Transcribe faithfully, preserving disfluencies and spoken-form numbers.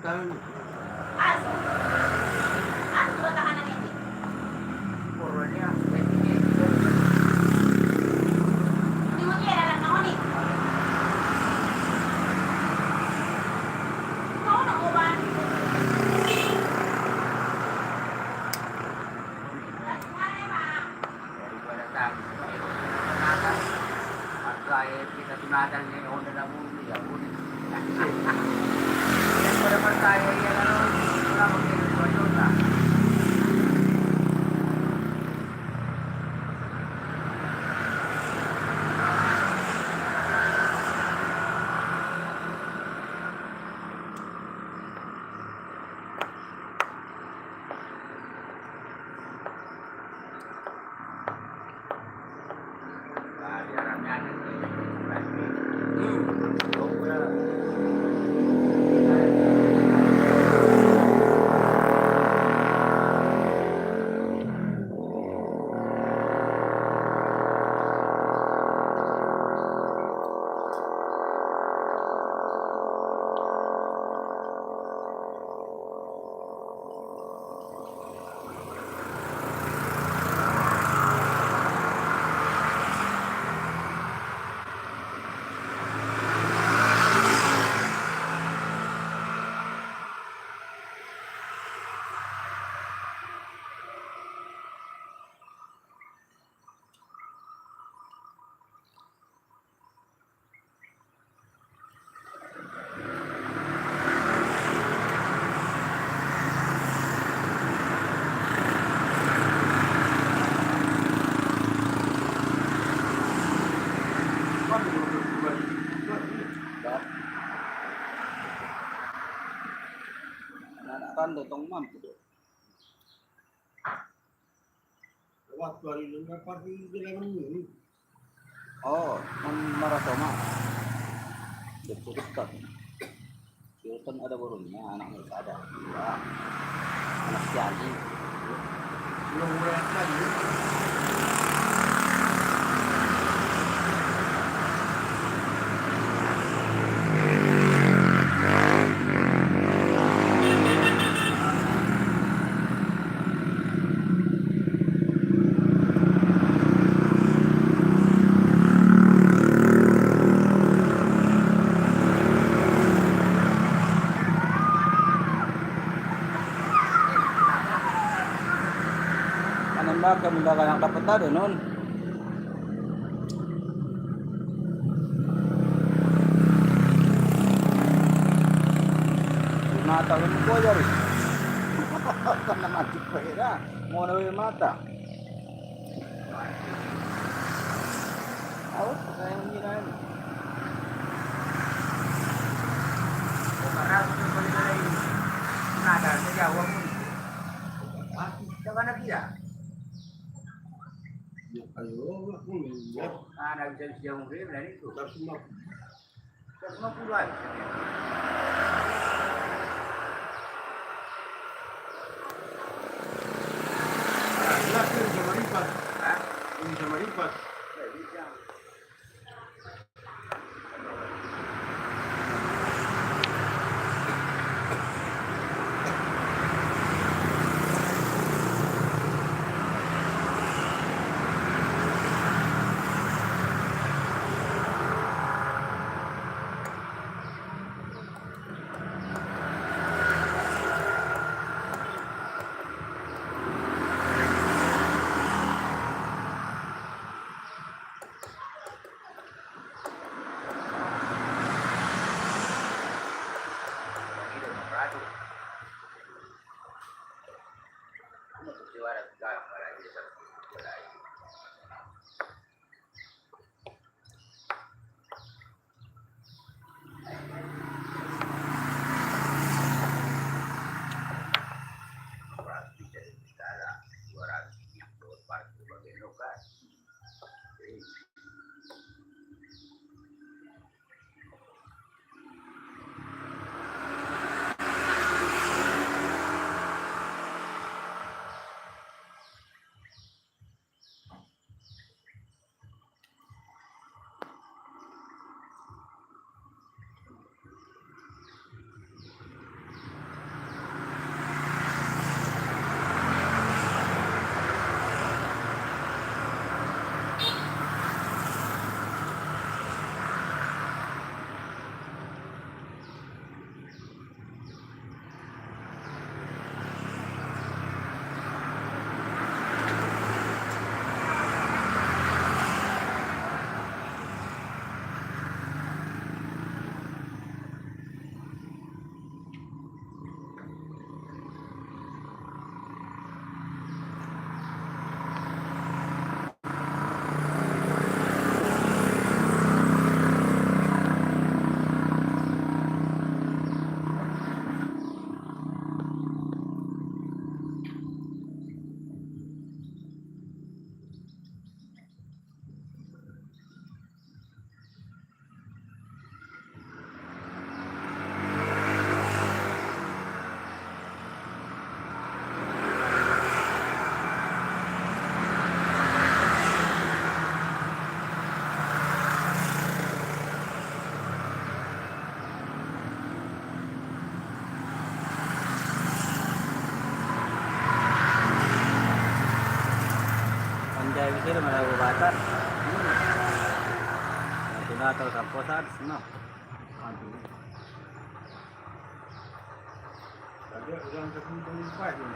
Asu. Asu batahanan ini. Pokoknya, intinya itu. Tengok dia dalam nongol ni. Kau nak ubah? Daripada tadi, maka kita tunatan ni, orang dah bunyi, ya, bunyi. Daripada percaya, ya, kalau orang mungkin berdosa. Anak-anak rando tong mampu doh. Waktu hari ini, apa di dalam ini? Oh, man-, maraso mah. Dia cerita. Dia kan ada burungnya, anaknya ada dua. Anak si Ali. Belum mulai lagi. Anembak ka mundar anak dapat tadi, Nun. Mata lu buka jari. Kana mati pera. Mau nawe mata. Awas, saya ngira ni. Barang tu boleh lain. Nada saja awak pun. Mati, jangan lagi ya. Ya, ayo, aku minyak. Ah, nak bisa siang mungkin dari itu. Seratus lima puluh. Seratus lima puluh aja. Nah, ini bisa maripat. Hah? Ini bisa maripat. Ya, bisa. Kira mana batan. Tuna atau sapo saat senang. Aduh. Tadi urang tadi beli empat ni.